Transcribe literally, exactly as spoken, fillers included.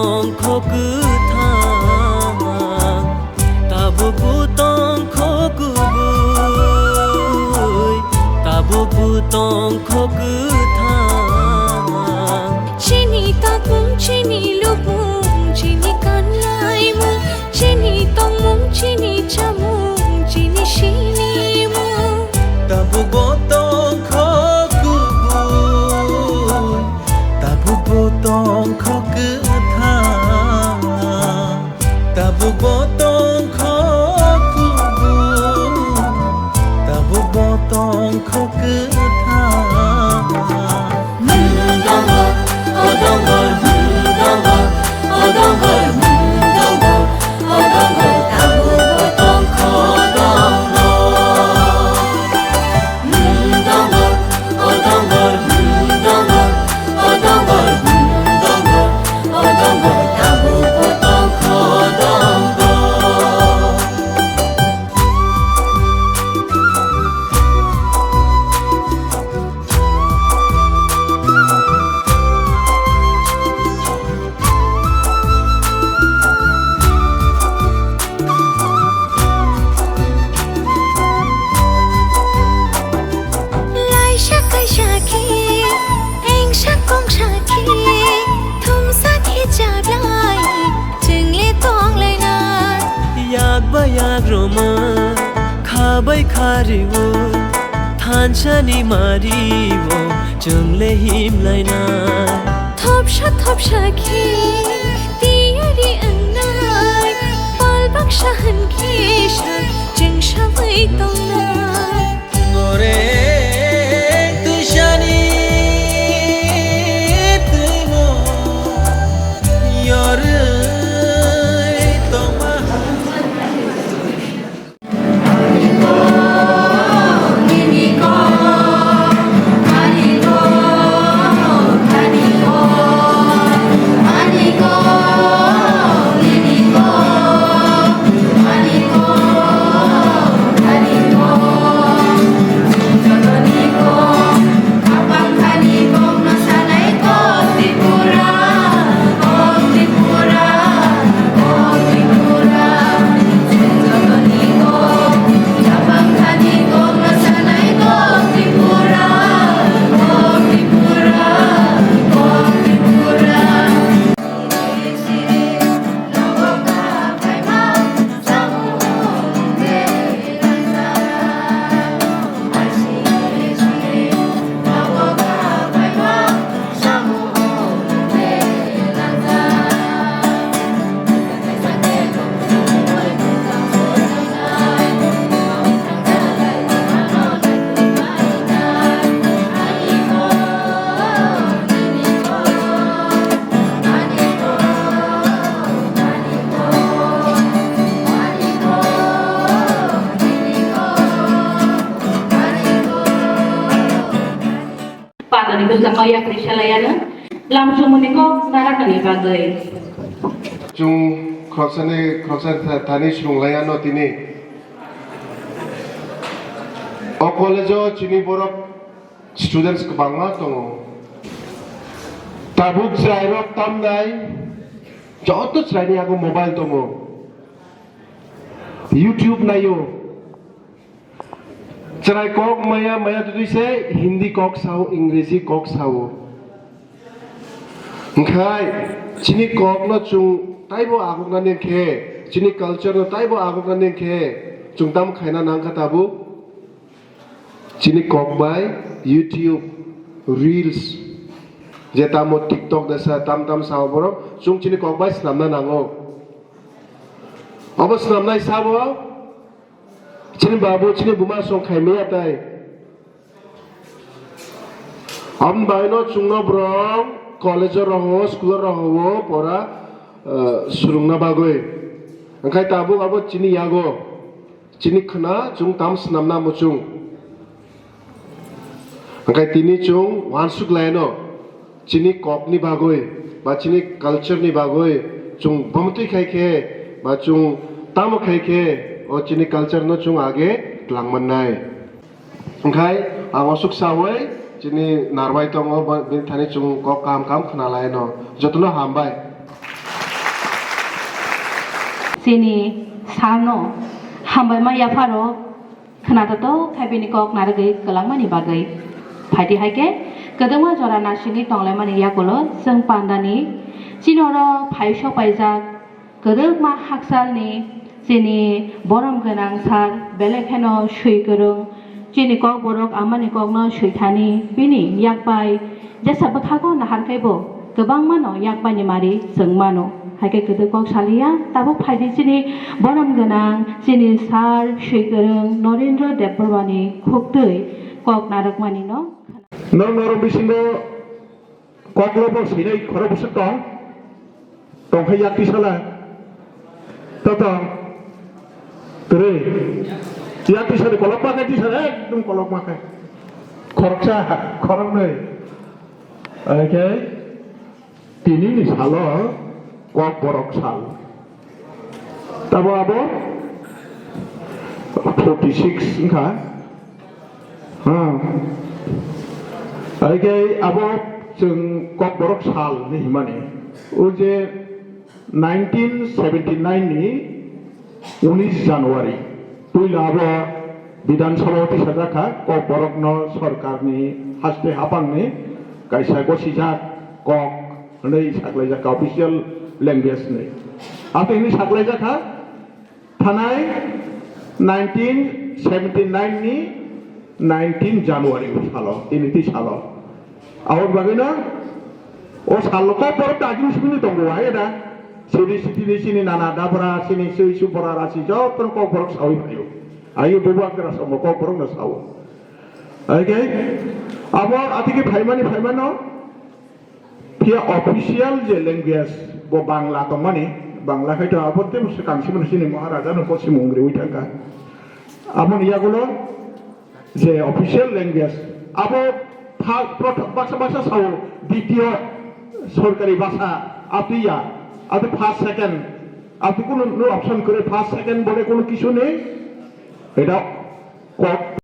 Tongkho kwthang, tabukbo tongkho kubui, tabukbo tongkho kwthang. Chini takung, chini lubung, chini kanlaimung, chini tongmung, chini chamung, chini sinimung. Tabukbo tongkho kubui, tabukbo tongkho kwthang, tabukbo tongkho kubui, tabukbo tongkho kwthang. Laisa kaisa khe, engsa kongsa khe, thumsa khe chablai, chwngle tonglaina. Yak bai yak rwma, kha bai kha rwo, thansani mari-o, chwngle himlaina. Thopsa thopsa khe tiyari wngnai, pal baksa hwn khe sa chwng sawi tongnai. Noreng twisani twimo yorwi tongma. Patani bwskango yapri salaiano lamsongmani kok narakani bagwi. Chwng khoroksani khoroksa tha-, thani swrwnglaiano tini. O college-o chini borok students kwbangma tongo. Tabuk chwrairok tamnai, joto chwraini yago mobile tongo. YouTube naio. Chwrai kok maya, maya tutui se Hindi kok sao, Ingreji kok sao. Hwnkhe chini kokno chwng taibo aguknani khe, chini culture no taibo aguknani khe chwng tamo khaina nangkha tabuk? Chini kok bai YouTube, Reels, je tamo TikTok desa tam tam sao borok, chwng chini kok bai swnamna nango. Obo swnamnai sabo? Chini babu, chini buma song khai maya tai. Aboni bagwino chwngno borok college-o rohoro, school-o rohoro pora, eh, swrwngna bagwi. Hwnkhe tabuk abo chini yago, chini khwna chwng tam swnamna muchung. Hwnkhe tini chwng uansuk laino. Chini kokni bagwi ba chini culture ni bagwi chwng bomtwi khai khe ba chwng tamo khai khe o chini culture no chwng age twlang mannai. Hwnkhe ang aswk sawi chini narwai tongo, bo-, bini thani chwng kok kaham kaham khna laino. Jotono hambai. Chini salno hambaima yapharo khwnatotok khai bini kok narwgwi kwlangmani bagwi. Phaidi hai khe kwdwma jora nasingwi tonglaimani yakulo chwng pandani chini oro phaisok paijak kwdwkma hakchalni chini borom gwnang sir belai kheno swi kwrwng chini kokborok amani kokno swithani bini yakbai jesa bwkhago nahar khe bo kwbangmano yakbaini mari chwng mano. Hai khe kwdwk kok saliya, tabuk phaidi chini borom gwnang chini sir swi kwrwng Norendra Debbarmani khuktwi kok narwkmani no. Norok norok bisingo kok lobo swinai khorok bwswk tong? Tongkhe yak tisala. Totong. Kwrwi. Yak tisani kolok ma khe tisala ekdom kolok ma khe. Khoroksa, khoroknwi. Oke. Tinini salo kokborok sal. Tabo abo forty six wngkha. Ha. Oke, abo chwng kokborok sal ni himani. O je nineteen seventy nine ni unis January, puila abo Bidhan Sabha o tisajakha, kokborokno sorkarni haste hapangni kaisa gosijak kok hwnwi saklaijakha, official language hwnwi. Abo hwnwi saklaijakha, thanai nineteen seventy nine ni nineteen January salo, tini twi salo. Aboni bagwino o salo kokborok ta ajin simi tongo, hai da. Sini sitini sini nana dabra, sini sui su bora rasi jotono kokborok sawi phaio. Ayo bubu akra samo kokborokno sawo. Oke, abo atiki phaimani phaimano, phiya official je language bo Bangla tongmani, Bangla khai to abo tei swkang simi sini Maharaja no kosimung riwi thangkha. Aboni yagulo je official language, abo pha-, prothom baksa baksa sao ditio sorkari bhasha, abo ya, abo first, second, abo kuno no option kwrwi, first, second bole kuno kisu nei, eta kok